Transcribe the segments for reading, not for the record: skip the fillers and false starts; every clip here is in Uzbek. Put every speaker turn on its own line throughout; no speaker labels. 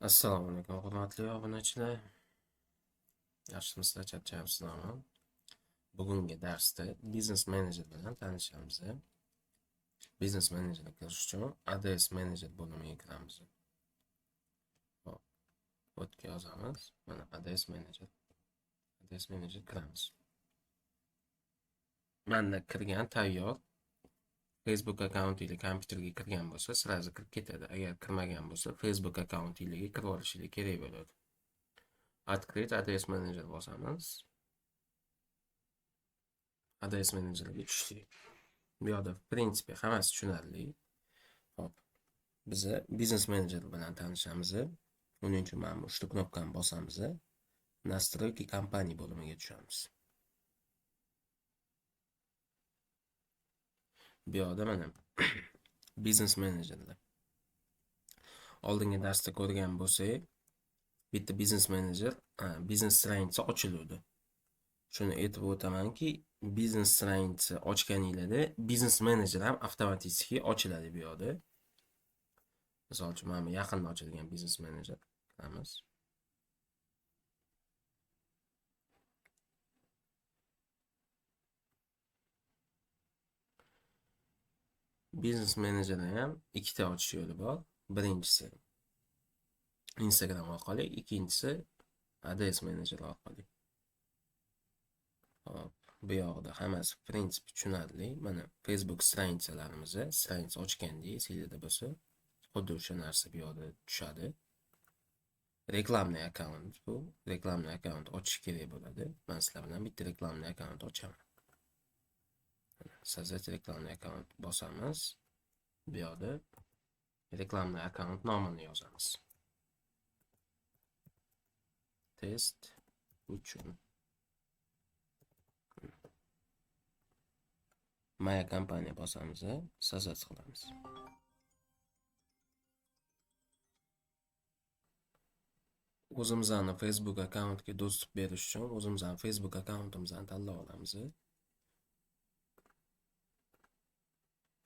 Assalomu alaykum, hurmatli obunachilar. Yaxshimisizlar, charchayapsizlarmi? Bugungi darsda biznes menejer bilan tanishamiz. Biznes menejerga kirish uchun ADS menejer bo'limiga kiramiz. Hop, o'tga yozamiz. Mana ADS menejer. ADS menejer kiramiz. Menda kirgan tayyor Facebook akkauntiga kompyuterga kirgan bo'lsa, sразу kirib ketadi. Agar kirmagan bo'lsa, Facebook akkauntiga kirib olishingiz kerak bo'ladi. Открыть ADS menejer bosamiz. ADS menejerga tushdik. Bu yoqda в принципе hammasi tushunarli. Hop. Biz biznes menejer bilan tanishamiz. Uning uchun mana bu uchta knopkani bosamiz. Настройки компании bo'limiga tushamiz. Bu yoqda mana biznes menejerlar. Oldingi darsda ko'rgan bo'lsak, bitta biznes menejer, biznes страница ochiluvdi. Shuni aytib o'tamanki, biznes страница ochganingizda biznes menejer ham avtomatik ochiladi bu yoqda. Misol uchun, mana bu yaqinda ochilgan biznes menejer qilamiz. Biznes menejerni ham ikkita ochish yo'li bor. Birinchisi Instagram orqali, ikkinchisi ADS menejer orqali. Hop, bu yoqda hammasi в принципе tushunarli. Mana Facebook stranitsalarimizni, stranitsa ochganda esingizda bo'lsa, xuddi o'sha narsa bu yoqda tushadi. Reklamniy akkaunt bu. Reklamniy akkaunt ochish kerak bo'ladi. Men sizlar bilan bitta reklamniy akkaunt ochaman. Создать рекламный аккаунт bosamiz. Bu yoqda reklamniy akkaunt nomini yozamiz. Test uchun. Maya kompaniya bosamiz, создать qilamiz. O'zimizni Facebook akkauntga доступ berish uchun o'zimizni Facebook akkauntimizni tanlab olamiz.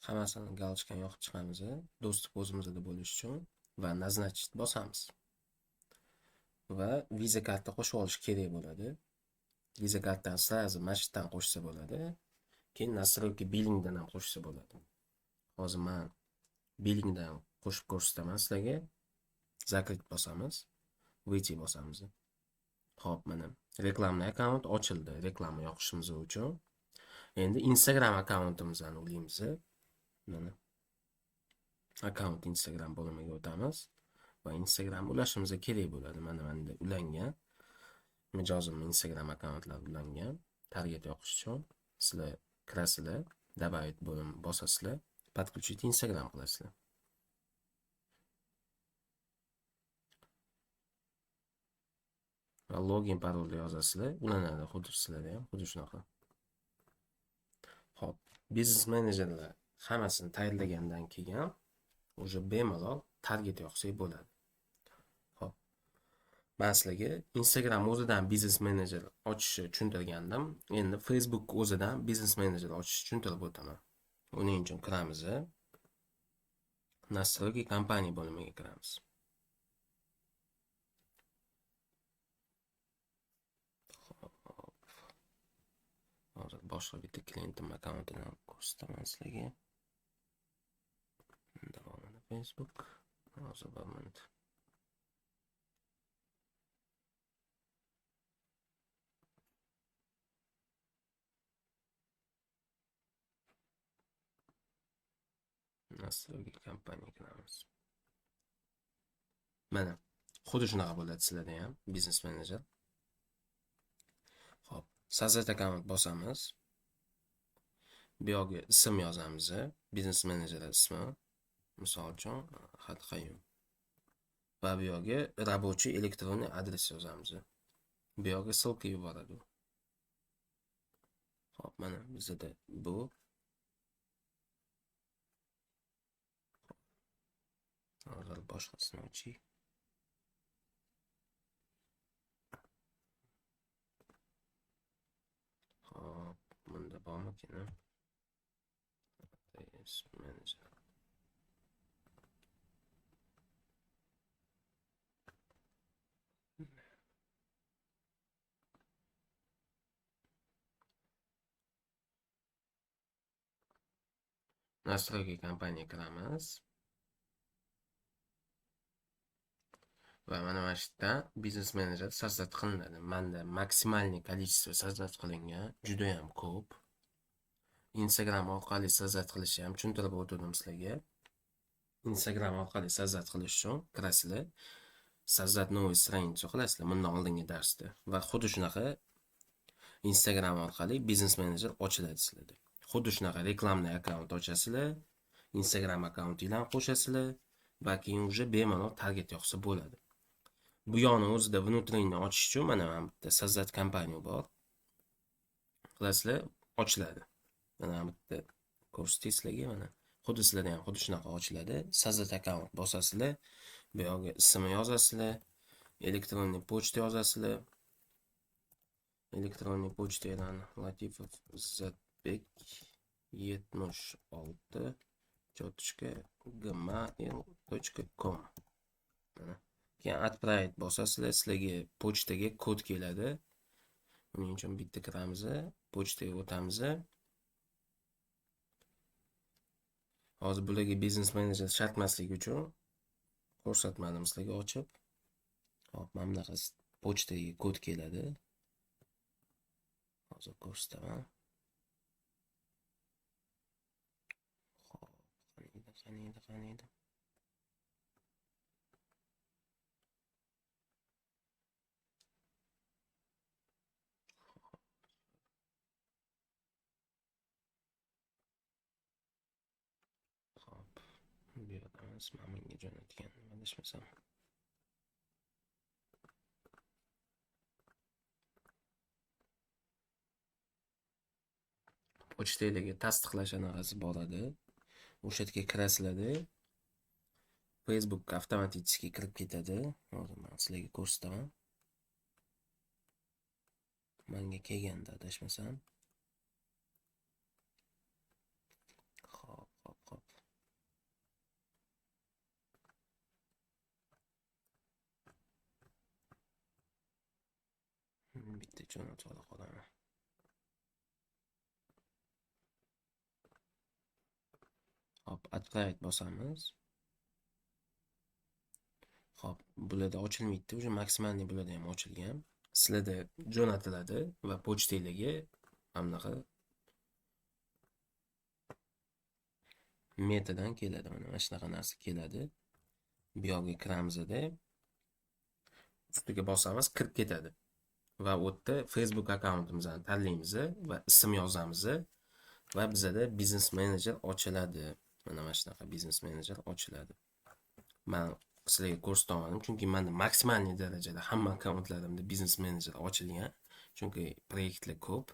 Hammasini galchkani yoqib chiqamiz, доступ o'zimizda bo'lish uchun va назначить bosamiz. Va Visa karta qo'shib olish kerak bo'ladi. Visa kartani сразу mana shu yerdan qo'shsa bo'ladi. Keyin настройки billingdan ham qo'shsa bo'ladi. Hozir men billingdan qo'shib ko'rsataman sizlarga. Закрыть bosamiz, выйти bosamiz. Xo'p, mana reklamli akkaunt ochildi. Reklama yoqishimiz uchun. Endi Instagram akkauntimizni ulaymiz. Mana akkaunt Instagram bo'limiga o'tamiz va Instagram ulashimiz kerak bo'ladi. Mana menda ulangan mijozimning Instagram akkauntlari ulangan. Target yoqish uchun sizlar kirasizlar, добавить bo'lim bosasizlar, подключить Instagram qilasizlar. Va login parolni yozasizlar, ulanadi xuddi sizlarda ham xuddi shunaqa. Xo'p, biznes menejerlar hammasini tayyorlagandan keyin уже bemalol target yoqsak bo'ladi. Xo'p. Men sizlarga Instagram o'zidan biznes menejer ochishni tushuntirgandim. Endi Facebook o'zidan biznes menejer ochishni tushuntirib o'taman. Uning uchun kiramiz. Настройки компании bo'limiga kiramiz. Xo'p. Hozir boshqa bitta klientim akkauntini ko'rsataman sizlarga. Davomini Facebook. Hozir bir minut. Настройки компании kiramiz. Mana xuddi shunaqa bo'ladi sizlarda ham biznes menejer. Xo'p, создать akkaunt bosamiz. Bu yoqga ism yozamiz, biznes menejer ismi. Misol uchun Xatqayum. Va bu yoqga рабочий электронный adres yozamiz. Bu yoqga ссылка yuboradi. Xo'p, mana bizda bu. Hozir boshqasini oching. Xo'p, bunda bormikin? Manager. Настройки компании kiramiz. Va mana shu yerda biznes menejer создать qilinadi. Menda maksimalniy количество создать qilingan, juda ham ko'p. Instagram orqali создать qilishni ham tushuntirib o'tdim sizlarga. Instagram orqali создать qilish uchun kirasizlar. Создать новую страницу qilasizlar bundan oldingi darsda va xuddi shunaqa Instagram orqali biznes menejer ochiladi sizlarda. Xuddi shunaqa reklamli akkaunt ochasizlar, Instagram akkauntinglarni qo'shasizlar va keyin уже bemalol target yoqsa bo'ladi. Bu yoqni o'zida внутренний ochish uchun mana bu yerda создать компанию bor. Qilasizlar, ochiladi. Mana bu yerda ko'rsatay sizlarga mana. Xuddi sizlarda ham xuddi shunaqa ochiladi. Создать akkaunt bosasizlar, bu yoqga ismini yozasizlar, elektronniy pochta yozasizlar. Elektronniy pochtadan Latifov Izzatbek 76@gmail.com. Mana keyin отправить bosasizlar, sizlarga pochtaga kod keladi. Buning uchun bitta kiramiz, pochtaga o'tamiz. Hozir bularga biznes menejer shart emasligi uchun ko'rsatmadim sizlarga ochib. Hop, mana bunaqa pochtaga kod keladi. Hozir ko'rsataman. Hop, qaniydi. Hop, bu yerda emas, mana bunga jo'natgan, adashmasam. Pochtalarga tasdiqlash anaqasi boradi. O'sha yerga kirasizlarda, Facebookga avtomatik kirib ketadi. Hozir men sizlarga ko'rsataman. Menga kelganda adashmasam. Hop. Bitta jo'natib ola qolaman. Hop, отправить bosamiz. Hop, bularda ochilmaydi, уже maksimalniy bularda ham ochilgan. Sizlarda jo'natiladi va pochtanglarga mana bunaqa Metadan keladi. Mana shunaqa narsa keladi. Bu yoqga kiramizda, ustiga bosamiz, kirib ketadi. Va u yerda Facebook akkauntimizni tanlaymiz va ism yozamiz va bizada biznes menejer ochiladi. Mana shunaqa biznes menejer ochiladi. Men sizlarga ko'rsata olmadim, chunki menda maksimalniy darajada hamma akkauntlarimda biznes menejer ochilgan, chunki proyektlar ko'p.